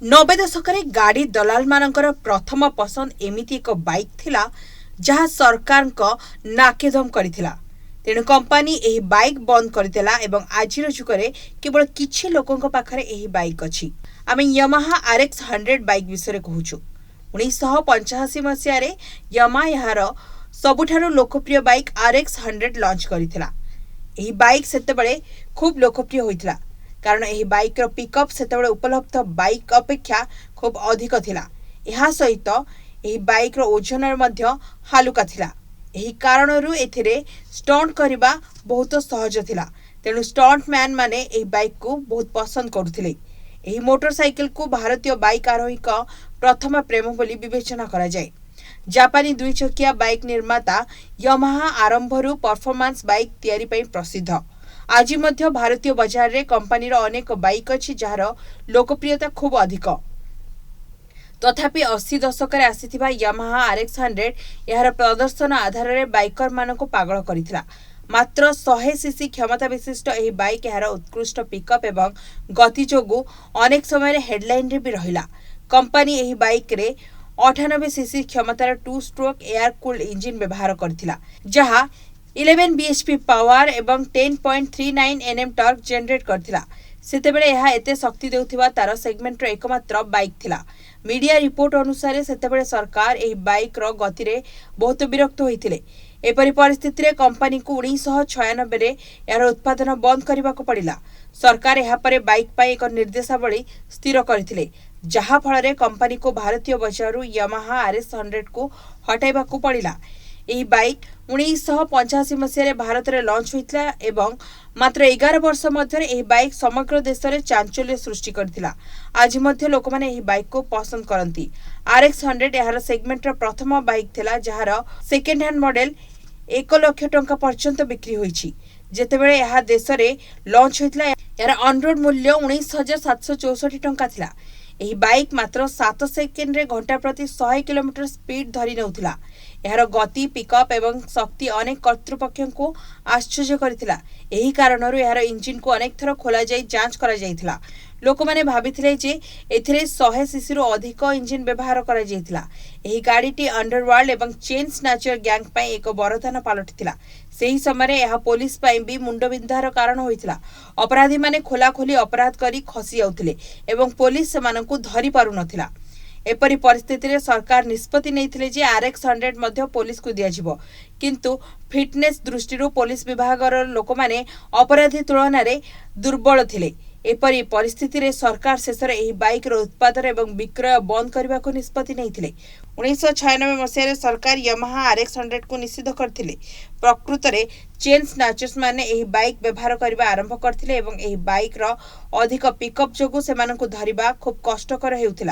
90 ଦଶକରେ ଗାଡ଼ି ଦଲାଲମାନଙ୍କର ପ୍ରଥମ ପସନ୍ଦ ଏମିତି ଏକ ବାଇକ୍ ଥିଲା, ଯାହା ସରକାରଙ୍କ ନାକେଦମ କରିଥିଲା। ତେଣୁ କମ୍ପାନୀ ଏହି ବାଇକ୍ ବନ୍ଦ କରିଦେଲା ଏବଂ ଆଜିର ଯୁଗରେ କେବଳ କିଛି ଲୋକଙ୍କ ପାଖରେ ଏହି ବାଇକ୍ ଅଛି। ଆମେ ୟମାହା RX 100 bike ବିଷୟରେ କହୁଛୁ। 1985 ମସିହାରେ ୟମା ଏହାର ସବୁଠାରୁ ଲୋକପ୍ରିୟ ବାଇକ୍ RX 100 launch କରିଥିଲା। ଏହି ବାଇକ୍ ସେତେବେଳେ ଖୁବ୍ ଲୋକପ୍ରିୟ ହୋଇଥିଲା, କାରଣ ଏହି ବାଇକ୍ର ପିକଅପ୍ ସେତେବେଳେ ଉପଲବ୍ଧ ବାଇକ୍ ଅପେକ୍ଷା ଖୁବ୍ ଅଧିକ ଥିଲା। ଏହା ସହିତ ଏହି ବାଇକ୍ର ଓଜନ ମଧ୍ୟ ହାଲୁକା ଥିଲା। ଏହି କାରଣରୁ ଏଥିରେ ଷ୍ଟଣ୍ଟ କରିବା ବହୁତ ସହଜ ଥିଲା। ତେଣୁ ଷ୍ଟଣ୍ଟ ମ୍ୟାନ୍ ମାନେ ଏହି ବାଇକ୍କୁ ବହୁତ ପସନ୍ଦ କରୁଥିଲେ। ଏହି ମୋଟରସାଇକେଲକୁ ଭାରତୀୟ ବାଇକ୍ ଆରୋହୀଙ୍କ ପ୍ରଥମ ପ୍ରେମ ବୋଲି ବିବେଚନା କରାଯାଏ। ଜାପାନୀ ଦୁଇ ଚକିଆ ବାଇକ୍ ନିର୍ମାତା ୟମାହା ଆରମ୍ଭରୁ ପରଫର୍ମାନ୍ସ ବାଇକ୍ ତିଆରି ପାଇଁ ପ୍ରସିଦ୍ଧ। ଆଜି ମଧ୍ୟ ଭାରତୀୟ ବଜାରରେ କମ୍ପାନୀର ଅନେକ ବାଇକ୍ ଅଛି, ଯାହାର ଲୋକପ୍ରିୟତା ଖୁବ୍ ଅଧିକ। ତଥାପି 80 ଦଶକରେ ଆସିଥିବା ୟମାହା RX 100 ଏହାର ପ୍ରଦର୍ଶନ ଆଧାରରେ ବାଇକରମାନଙ୍କୁ ପାଗଳ କରିଥିଲା। ମାତ୍ର 100 ସିସି କ୍ଷମତା ବିଶିଷ୍ଟ ଏହି ବାଇକ୍ ଏହାର ଉତ୍କୃଷ୍ଟ ପିକଅପ୍ ଏବଂ ଗତି ଯୋଗୁଁ ଅନେକ ସମୟରେ ହେଡଲାଇନରେ ବି ରହିଲା। କମ୍ପାନୀ ଏହି ବାଇକ୍ରେ 98 ସିସି କ୍ଷମତାର two stroke air cooled engine ବ୍ୟବହାର କରିଥିଲା, ଯାହା 11 ବିଏଚ୍ପି ପାୱାର ଏବଂ 10.39 ଏନ୍ଏମ୍ ଟର୍କ ଜେନେରେଟ୍ କରିଥିଲା। ସେତେବେଳେ ଏହା ଏତେ ଶକ୍ତି ଦେଉଥିବା ତାର ସେଗମେଣ୍ଟର ଏକମାତ୍ର ବାଇକ୍ ଥିଲା। ମିଡିଆ ରିପୋର୍ଟ ଅନୁସାରେ, ସେତେବେଳେ ସରକାର ଏହି ବାଇକ୍ର ଗତିରେ ବହୁତ ବିରକ୍ତ ହୋଇଥିଲେ। ଏପରି ପରିସ୍ଥିତିରେ କମ୍ପାନୀକୁ 1996ରେ ଏହାର ଉତ୍ପାଦନ ବନ୍ଦ କରିବାକୁ ପଡ଼ିଲା। ସରକାର ଏହାପରେ ବାଇକ୍ ପାଇଁ ଏକ ନିର୍ଦ୍ଦେଶାବଳୀ ସ୍ଥିର କରିଥିଲେ, ଯାହାଫଳରେ କମ୍ପାନୀକୁ ଭାରତୀୟ ବଜାରରୁ ୟମାହା RS 100କୁ ହଟାଇବାକୁ ପଡ଼ିଲା। ଏହି ବାଇକ୍ 1985 ମସିହାରେ ଭାରତରେ ଲଞ୍ଚ ହୋଇଥିଲା ଏବଂ ମାତ୍ର 11 ବର୍ଷ ମଧ୍ୟରେ ଏହି ବାଇକ୍ ସମଗ୍ର ଦେଶରେ ଚାଞ୍ଚଲ୍ୟ ସୃଷ୍ଟି କରିଥିଲା। ଆଜି ମଧ୍ୟ ଲୋକମାନେ ଏହି ବାଇକ୍କୁ ପସନ୍ଦ କରନ୍ତି। RX 100 ଏହାର ସେଗମେଣ୍ଟର ପ୍ରଥମ ବାଇକ୍ ଥିଲା, ଯାହାର ସେକେଣ୍ଡ ହ୍ୟାଣ୍ଡ ମଡେଲ 1 ଲକ୍ଷ ଟଙ୍କା ପର୍ଯ୍ୟନ୍ତ ବିକ୍ରି ହୋଇଛି। ଯେତେବେଳେ ଏହା ଦେଶରେ ଲଞ୍ଚ ହୋଇଥିଲା, ଏହାର ଅନରୋଡ ମୂଲ୍ୟ 19,764 ଟଙ୍କା ଥିଲା। ଏହି ବାଇକ୍ ମାତ୍ର 7 ସେକେଣ୍ଡରେ ଘଣ୍ଟା ପ୍ରତି 100 କିଲୋମିଟର ସ୍ପିଡ୍ ଧରି ନେଉଥିଲା। ଏହାର ଗତି, ପିକଅପ୍ ଏବଂ ଶକ୍ତି ଅନେକ କର୍ତ୍ତୃପକ୍ଷଙ୍କୁ ଆଶ୍ଚର୍ଯ୍ୟ କରିଥିଲା। ଏହି କାରଣରୁ ଏହାର ଇଞ୍ଜିନକୁ ଅନେକ ଥର ଖୋଲାଯାଇ ଯାଞ୍ଚ କରାଯାଇଥିଲା। ଲୋକମାନେ ଭାବିଥିଲେ ଯେ ଏଥିରେ 100 ସିସିରୁ ଅଧିକ ଇଞ୍ଜିନ ବ୍ୟବହାର କରାଯାଇଥିଲା। ଏହି ଗାଡ଼ିଟି ଅଣ୍ଡରୱାର୍ଲ୍ଡ ଏବଂ ଚେନ୍ ସ୍ନାଚର ଗ୍ୟାଙ୍ଗ ପାଇଁ ଏକ ବରଦାନ ପାଲଟିଥିଲା। ସେହି ସମୟରେ ଏହା ପୋଲିସ ପାଇଁ ବି ମୁଣ୍ଡବିନ୍ଧାର କାରଣ ହୋଇଥିଲା। ଅପରାଧୀମାନେ ଖୋଲାଖୋଲି ଅପରାଧ କରି ଖସି ଯାଉଥିଲେ ଏବଂ ପୋଲିସ ସେମାନଙ୍କୁ ଧରି ପାରୁନଥିଲା। ଏପରି ପରିସ୍ଥିତିରେ ସରକାର ନିଷ୍ପତ୍ତି ନେଇଥିଲେ ଯେ RX 100 ମଧ୍ୟ ପୋଲିସକୁ ଦିଆଯିବ। କିନ୍ତୁ ଫିଟନେସ୍ ଦୃଷ୍ଟିରୁ ପୋଲିସ ବିଭାଗର ଲୋକମାନେ ଅପରାଧୀ ତୁଳନାରେ ଦୁର୍ବଳ ଥିଲେ। ଏପରି ପରିସ୍ଥିତିରେ ସରକାର ଶେଷରେ ଏହି ବାଇକ୍ର ଉତ୍ପାଦନ ଏବଂ ବିକ୍ରୟ ବନ୍ଦ କରିବାକୁ ନିଷ୍ପତ୍ତି ନେଇଥିଲେ। 1996 ମସିହାରେ ସରକାର ୟମାହା RX 100କୁ ନିଷିଦ୍ଧ କରିଥିଲେ। ପ୍ରକୃତରେ ଚେନ୍ ସ୍ନାଚର୍ସମାନେ ଏହି ବାଇକ୍ ବ୍ୟବହାର କରିବା ଆରମ୍ଭ କରିଥିଲେ ଏବଂ ଏହି ବାଇକ୍ର ଅଧିକ ପିକଅପ୍ ଯୋଗୁଁ ସେମାନଙ୍କୁ ଧରିବା ଖୁବ୍ କଷ୍ଟକର ହେଉଥିଲା।